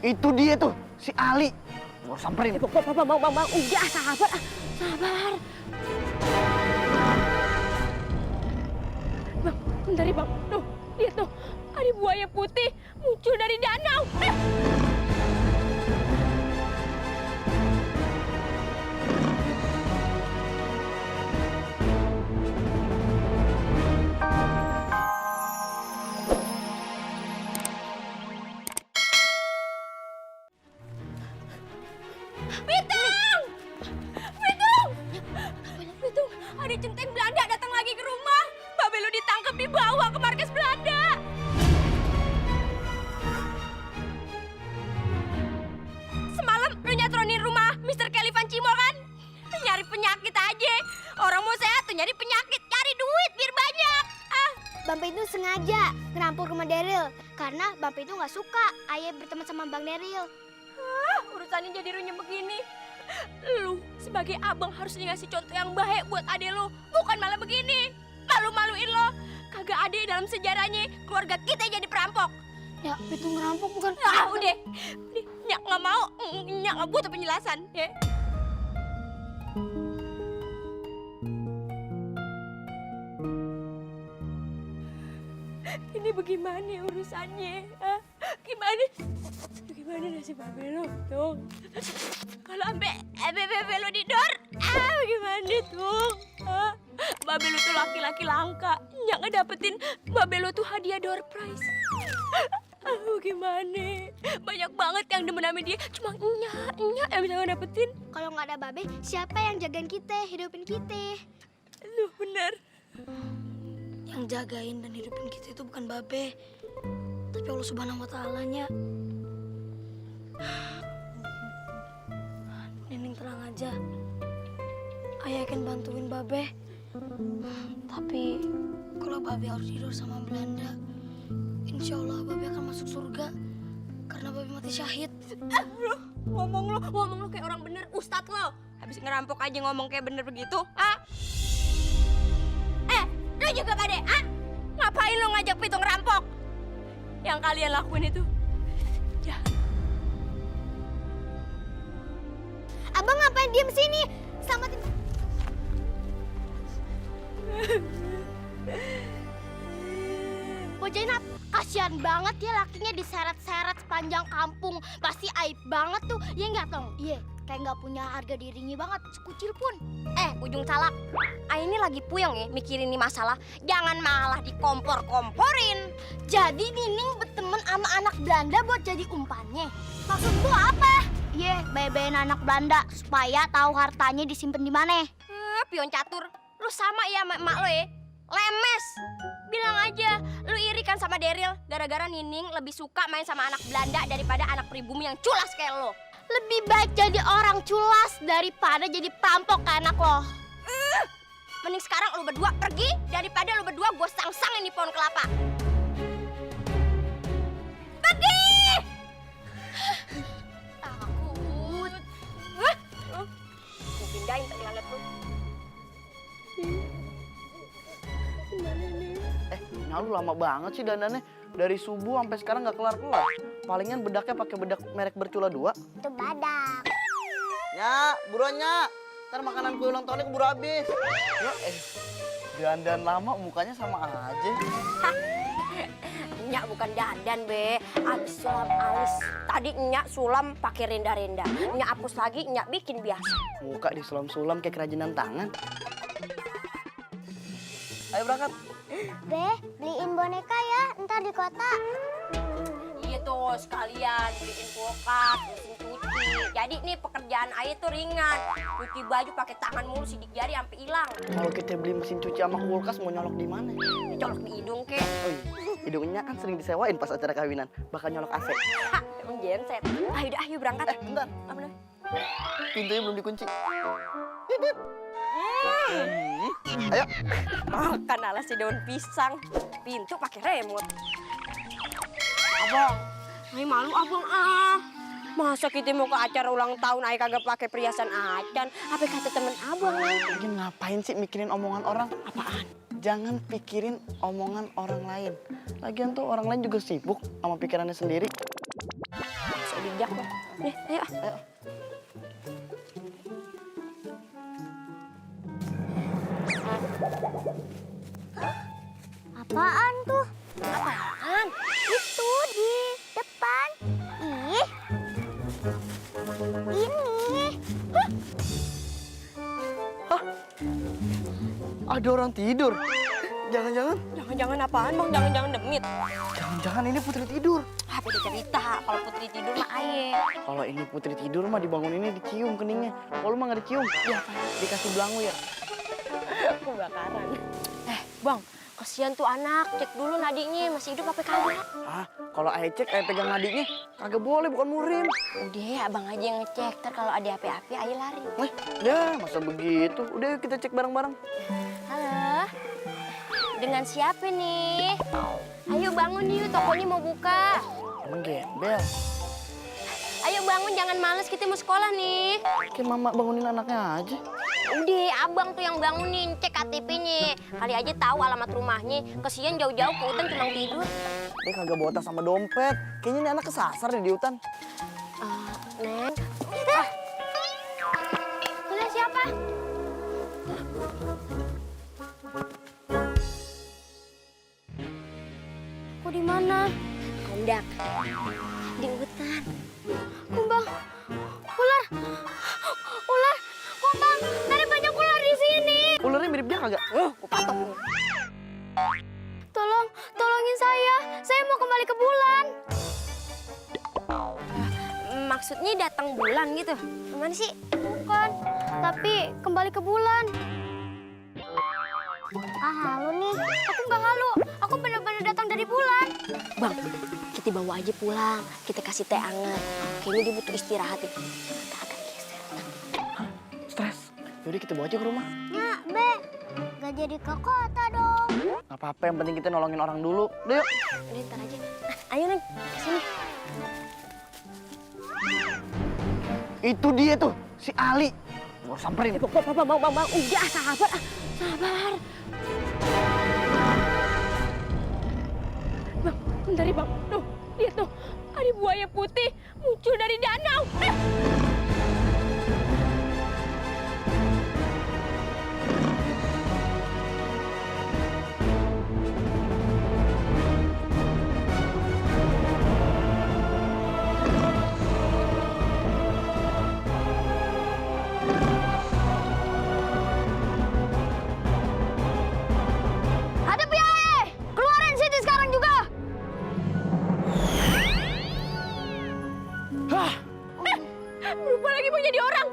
Itu dia tuh, si Ali. Mau samperin. Bang, udah sabar. Bang, bentar ya bang. Tuh, lihat tuh. Ada buaya putih muncul dari danau. Bitung, ada centeng Belanda datang lagi ke rumah. Mbak Belo ditangkap dibawa ke markas Belanda. Semalam lu nyatronin rumah Mr. Kelly Van Cimol kan? Nyari penyakit aja. Orang mau sehat tuh nyari penyakit, cari duit biar banyak. Bampe itu sengaja ngerampok rumah Daryl karena Bampe itu nggak suka ayah berteman sama Bang Daryl. Urusannya jadi runyem begini. Lu sebagai abang harus ngasih contoh yang baik buat adek lu, bukan malah begini. Malu-maluin lo. Kagak ada dalam sejarahnya keluarga kita jadi perampok. Ya, itu ngerampok bukan. Udah, Nyak nggak mau, Nyak nggak butuh penjelasan, ya. Ini bagaimana urusannya? Gimana nasib Babe lo, tuh? Kalau Babe lo didor, gimana tuh? Babe lo tuh laki-laki langka, Nyak ngedapetin Babe lo tuh hadiah door prize. Gimana? Banyak banget yang demen sama dia, cuma Nyak yang bisa ngedapetin. Kalau nggak ada Babe, siapa yang jagain kita, hidupin kita? Lu bener. Yang jagain dan hidupin kita itu bukan Babe, tapi Allah Subhanahu wa Ta'ala-nya. Nening tenang aja. Ayah akan bantuin Babe. Tapi kalau Babe harus tidur sama Belanda, insya Allah Babe akan masuk surga karena Babe mati syahid. Ngomong lo kayak orang bener, ustadz lo. Habis ngerampok aja ngomong kayak bener begitu, lu juga Pade, ngapain lo ngajak Pitung ngerampok? Yang kalian lakuin itu jahat. Abang ngapain diem sini? Selamatin. Bocahin apa? Kasian banget ya lakinya diseret-seret sepanjang kampung. Pasti aib banget tuh. Iya nggak Tong? Iya, kayak nggak punya harga dirinya banget. Sekucil pun. Ujung calak. Ini lagi puyeng ya mikirin nih masalah. Jangan malah dikompor-komporin. Jadi Nining berteman sama anak Belanda buat jadi umpannya. Maksud lu apa? Iya, bayain anak Belanda supaya tahu hartanya disimpan di mana. Pion catur. Lu sama ya sama emak lo ya? Lemes. Bilang aja, lu iri kan sama Daryl gara-gara Nining lebih suka main sama anak Belanda daripada anak pribumi yang culas kayak lo. Lebih baik jadi orang culas daripada jadi perampok kayak anak lo. Mending sekarang lu berdua pergi daripada lu berdua gue sang-sangin di pohon kelapa. Pergi! Takut. Gue pindahin tadi lalat lu. Lu lama banget sih dandannya. Dari subuh sampai sekarang nggak kelar-kelar. Palingan bedaknya pakai bedak merek Bercula 2. Itu badak. Ya, buruannya. Ntar makanan kue ulang tahunnya keburu habis. Ya, dandan lama mukanya sama aja. Nyak bukan dandan be, abis sulam alis. Tadi Nyak sulam pakai renda-renda. Nyak hapus lagi, Nyak bikin biasa. Muka disulam-sulam kayak kerajinan tangan. Ayo berangkat. Be, beliin boneka ya, ntar di kota. Iya tuh, sekalian beliin kulkas, mesin cuci. Jadi nih pekerjaan Ayah tuh ringan. Cuci baju pakai tangan mulu, sidik jari sampai hilang. Kalau kita beli mesin cuci sama kulkas mau nyolok di mana? Colok di hidung kek. Oh iya, hidungnya kan sering disewain pas acara kawinan. Bakal nyolok AC. Emang genset. Ayo berangkat. Bentar. Bener. Pintunya belum dikunci. Bip. Ayo. Makan alas si daun pisang. Pintu pakai remote. Abang. Ay malu abang Masa kita mau ke acara ulang tahun Ayah kagak pakai perhiasan acan? Apa kata temen abang? Lagi ngapain sih mikirin omongan orang? Apaan? Jangan pikirin omongan orang lain. Lagian tuh orang lain juga sibuk sama pikirannya sendiri. bijak lo. Nih, ayo. Ayo. Apaan tuh? Apaan? Itu di depan. Ih. Ini. Ada orang tidur. Jangan-jangan. Jangan-jangan apaan, Bang? Jangan-jangan demit. Jangan-jangan ini Putri tidur. Ah, beda cerita. Kalau Putri tidur mah aye. Kalau ini Putri tidur mah dibangun ini dicium keningnya. Kalau mah nggak dicium, ya dikasih belangu ya. Kebakaran. Bang, kasihan tuh anak. Cek dulu nadinya masih hidup apa kagak. Ah, kalau ayah cek, ayah pegang nadinya, kagak boleh, bukan murim. Udah, abang aja yang ngecek. Ntar kalau ada api-api, ayo lari. Ya, masa begitu? Udah yuk kita cek bareng-bareng. Halo, dengan siapa nih? Ayo bangun yuk, tokonya mau buka. Emang gembel. Ayo bangun, jangan males, kita mau sekolah nih. Kayak mama bangunin anaknya aja. Udah, abang tuh yang bangunin, cek KTP-nya. Kali aja tahu alamat rumahnya. Kesian jauh-jauh ke hutan cuma tidur. Dia kagak bawa tas sama dompet. Kayaknya ini anak kesasar deh di hutan. Neng. Kalian siapa? Kok di mana? Kondak. Di hutan. Kumbang, ular, ular, kumbang, ada banyak ular di sini. Ularnya mirip dia kagak? Kupatok. Tolongin saya mau kembali ke bulan. Maksudnya datang bulan gitu? Gimana sih? Bukan, tapi kembali ke bulan. Ah, halu nih. Aku nggak halu, aku benar-benar datang dari bulan. Bang, kita bawa aja pulang. Kita kasih teh anget. Kayaknya dia butuh istirahat nih. Agak geser. Stres. Yaudah kita bawa aja ke rumah. Ya, Be. Gak jadi ke kota dong. Gak apa-apa, yang penting kita nolongin orang dulu. Udah yuk. Udah, ntar aja. Ayo, Neng. Sini. Itu dia tuh, si Ali. Mau samperin. Bang. Udah, sabar. Sabar. Bang, bentar ya, Bang. Tuh, lihat tuh. Ada buaya putih muncul dari danau. Hadapi ae, keluarin Siti sekarang juga. Berubah lagi mau jadi orang.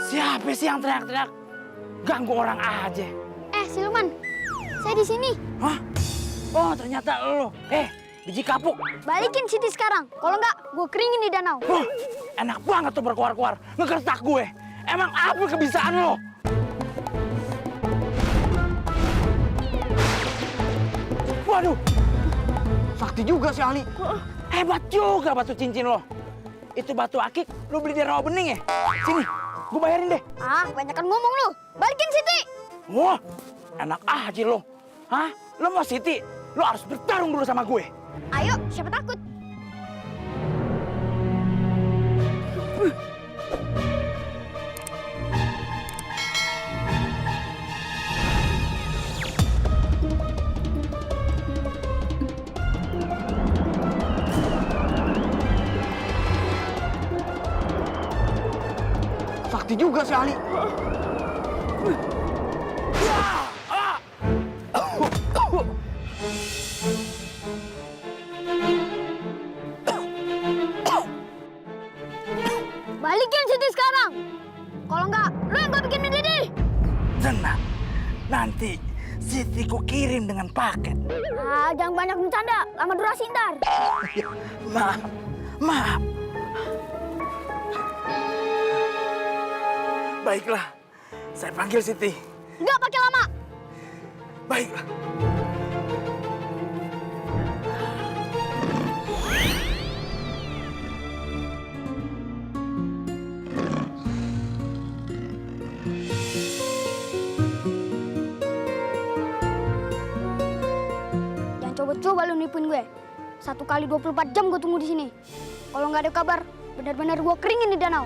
Siapa sih yang teriak-teriak? Ganggu orang aja. Siluman, saya di sini. Hah? Oh, ternyata lo. Biji kapuk. Balikin Siti sekarang. Kalau nggak, gue keringin di danau. Enak banget tuh berkuar-kuar. Ngegertak gue. Emang apa kebisaan lo? Waduh, Sakti juga si Ali. hebat juga batu cincin lo. Itu batu akik lo beli di rawa bening ya? Sini, gue bayarin deh. Kebanyakan ngomong lu. Balikin Siti. Wah, enak aja lo. Hah? Lo mau Siti? Lo harus bertarung dulu sama gue. Ayo, siapa takut? Sakti juga si Ali. Balikin Siti sekarang. Kalau nggak, lu yang gue bikin mendidih. Tenang, nanti Siti ku kirim dengan paket. Jangan banyak bercanda. Lama durasi ntar. Maaf. Baiklah, saya panggil Siti. Nggak pakai lama. Baiklah. Coba lu nipuin gue. 1 kali 24 jam gue tunggu di sini. Kalau nggak ada kabar, benar-benar gue keringin di danau.